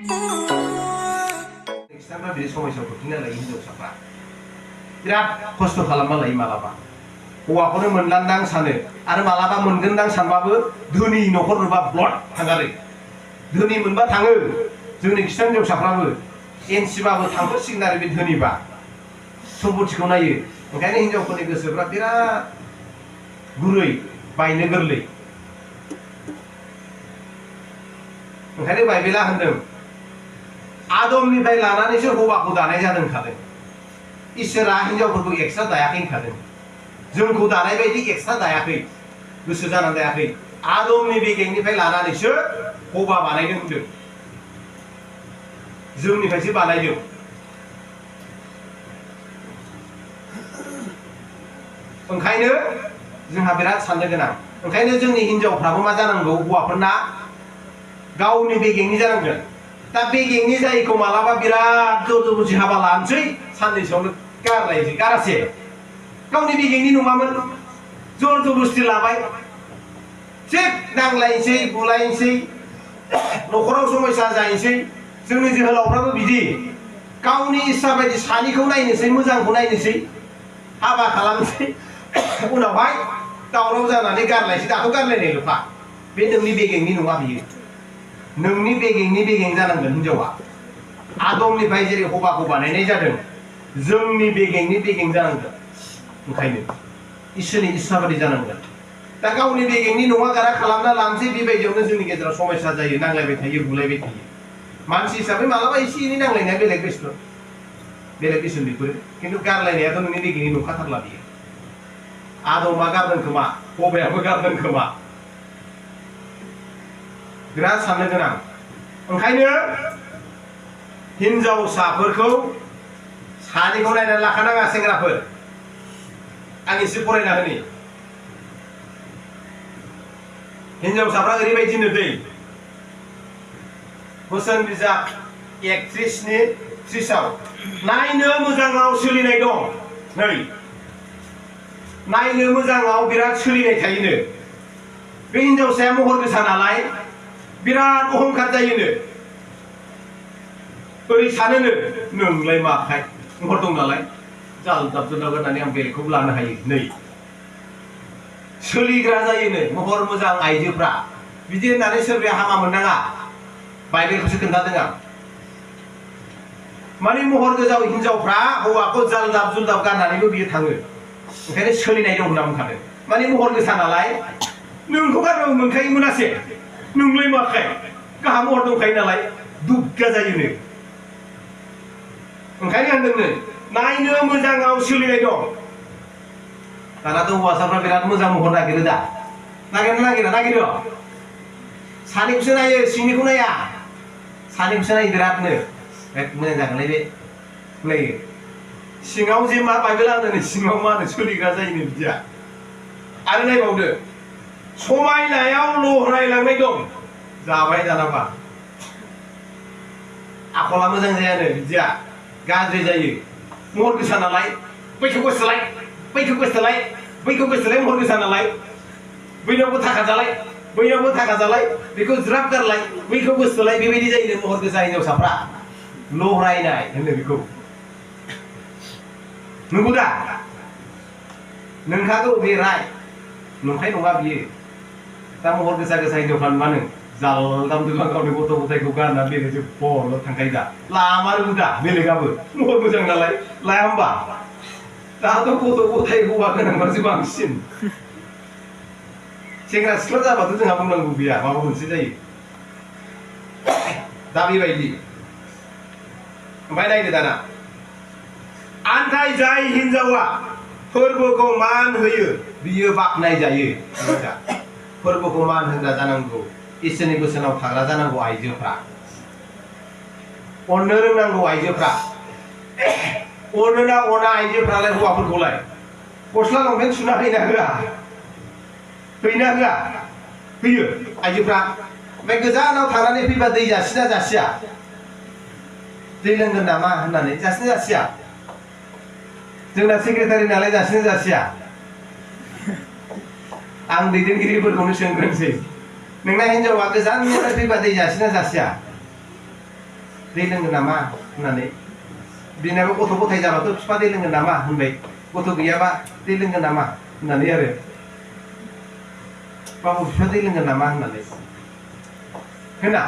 Example beri समायसाव खोख्लैना लायो हिनजावसाफ्रा बिराद खस्थ' खालामना लायो मालाबा हौवाखौनो मोनलांदां सानो आरो मालाबा मोनगोनदां सानबाबो धोनि न'खर नुबा ब्लड थांगारो धोनि मोनबा थाङो जोंनि खृष्टान हिनजावसाफ्राबो एनसिबाबो थांफिनसिगोन आरो बे धोनिबा सम्पथिखौ नायो ओंखायनो हिनजावफोरनि गोसोफ्रा बिराद गुरै बायनो गोरलै ओंखायनो बाइबेला होनदों आदमनिफ्राय लानानैसो हौवाखौ दानाय जादों खादों इसोरा हिनजावफोरखौ एक्सट्रा दायाखै खादों जोंखौ दानाय बायदि एक्सट्रा दायाखै गोसो जानानै दायाखै आदमनि बेगेंनिफ्राय लानानैसो हौवा बानायदों होनदों जोंनिफ्रायसो बानायदों ओंखायनो जोंहा बिराद साननो गोनां ओंखायनो जोंनि हिनजावफ्राबो मा जानांगौ हौवाफोरना गावनि बेगेंनि जानांगोन दा बेगेंनि जायैखौ मालाबा बिराद जरजबस्ति हाबा लानोसै साननैसोआवनो गारलायसै गारासे गावनि बेगेंनि नङामोन जरजबस्ति लाबाय थिग नांलायनोसै बुलायनोसै न'खराव समस्या जाहैनोसै जोंनि जोहोलावफ्राबो बिदि गावनि इस्सा बायदि सानिखौ नायनोसै मोजांखौ नायनोसै हाबा खालामनोसै उनावहाय दावराव जानानै गारलायसै दाथ' गारलायनायल'खा बे नोंनि बेगेंनि नङा बियो नोंनि बेगेंनि बेगें जानांगोन हिनजावा आदमनिफ्राय जेरै हौवाखौ बानायनाय जादों जोंनि बेगेंनि बेगें जानांगोन ओंखायनो इसोरनि इस्सा बायदि जानांगोन दा गावनि बेगेंनि नङा गारा खालामना लानोसै बेबायदियावनो जोंनि गेजेराव समस्या जायो नांलायबाय थायो बुलायबाय थायो मानसि हिसाबै मालाबा एसे एनै नांलायनाया बेलेग बेस्थ बेलेग बिसय बेफोरो खिन्थु गारलायनायाथ' नोंनि बेगेंनि नंखाथारला बियो आदमा गारदों खोमा हौवायाबो गारदों खोमा बिराद साननो गोनां ओंखायनो हिनजावसाफोरखौ सानैखौ नायनानै लाखानाङा सेंग्राफोर आं एसे फरायना होनि हिनजावसाफ्रा ओरैबायदिनो दै बोसोन बिजाब 31:30 नायनो मोजाङाव सोलिनाय दं नै नायनो मोजाङाव बिराद सोलिनाय थायोनो बे हिनजावसाया महर गोसा नालाय बिराद अहंखार जायोनो ओरै सानोनो नोंलाय माखाय महर दं नालाय जालदाब जुलदाब होननानै आं बेलेगखौबो लानो हायो नै सोलिग्रा जायोनो महर मोजां आइजोफ्रा बिदि होननानै सोरबाया हामा मोननाङा बाइबेलखौसो खोन्थादों आं माने महर गोजा हिनजावफ्रा हौवाखौ जालदाब जुलदाब गारनानैबो बियो थाङो ओंखायनो सोलिनाय दं होनना बुंखादों माने महर गोसा नालाय नोंखौ गारबाबो मोनखायो मोनासे नोंलाय माखाय गाहा महर दंखायो नालाय दुग्गा जायोनो ओंखायनो होनदोंनो नायनो मोजाङाव सोलिनाय दं दानाथ' हौवासाफ्रा बिराद मोजां महर नागिरो दा नागिरो सानैखौसो नायो सिंनिखौ नाया सानैखौसो नायो बिरादनो मोजां जागोनलाय बे नायो सिङाव जे मा बाइबेला होनो सिङाव मा होनो सोलिग्रा जायोनो बिदिया आरो नायबावदो समायनायाव लहरायलांनाय दं जाबाय दानाबा आखला मोजां जायानो बिदिया गाज्रि जायो महर गोसा नालाय बैखौ गोसोलाय बैखौ गोसोलाय बैखौ गोसोलाय महर गोसा नालाय बैनावबो थाखा जालाय बैनावबो थाखा जालाय बेखौ ज्राब गारलाय बैखौ गोसोलाय बेबायदि जायो महर गोसा हिनजावसाफ्रा लहरायनाय होनो बेखौ नंगौ दा नोंखागौ बे राय नंखाय नङा बियो दा महर गोसा हिनजावफ्रा नुवानो जालदाम जुलदाम गावनि गथ' गथायखौ गारना बेलेगजों बल' थांखायो दा लामारोबो दा बेलेगाबो महर मोजां नालाय लाया होमबा दाथ' गथ' गथाय हौवा गोनांफ्रासो बांसिन सेंग्रा सिख्ला जाबाथ' जोंहा बुंनांगौ गैया माबा मोनसे जायो दा बेबायदि ओमफ्राय नायदो दाना आन्थाय जाय हिनजावा फोरबोखौ मान होयो बियो बाख्नाय जायो फोरबोखौ मान होग्रा जानांगौ इसोरनि बोसोनाव थाग्रा जानांगौ आइजोफ्रा अननो रोंनांगौ आइजोफ्रा अनो ना अना आइजोफ्रालाय हौवाफोरखौलाय गस्ला लंपेन्ट सुना हैना होआ होयो आइजोफ्रा ओमफ्राय गोजानाव थांनानै फैबा दै जासिना जासिया दै लोंगोन नामा होननानै जासिना जासिया जोंना सेक्रेटारि नालाय जासिना जासिया आं दैदेनगिरिफोरखौनो सोंग्रोनोसै नोंना हिनजावा गोजाननिफ्राय फैबा दै जासिना जासिया दै लोंगोन नामा होननानै बिनाबो गथ' गथाय जाबाथ' बिफा दै लोंगोन नामा होनबाय गथ' गैयाबा दै लोंगोन नामा होननानै आरो बाबु बिफा दै लोंगोन नामा होननानै होना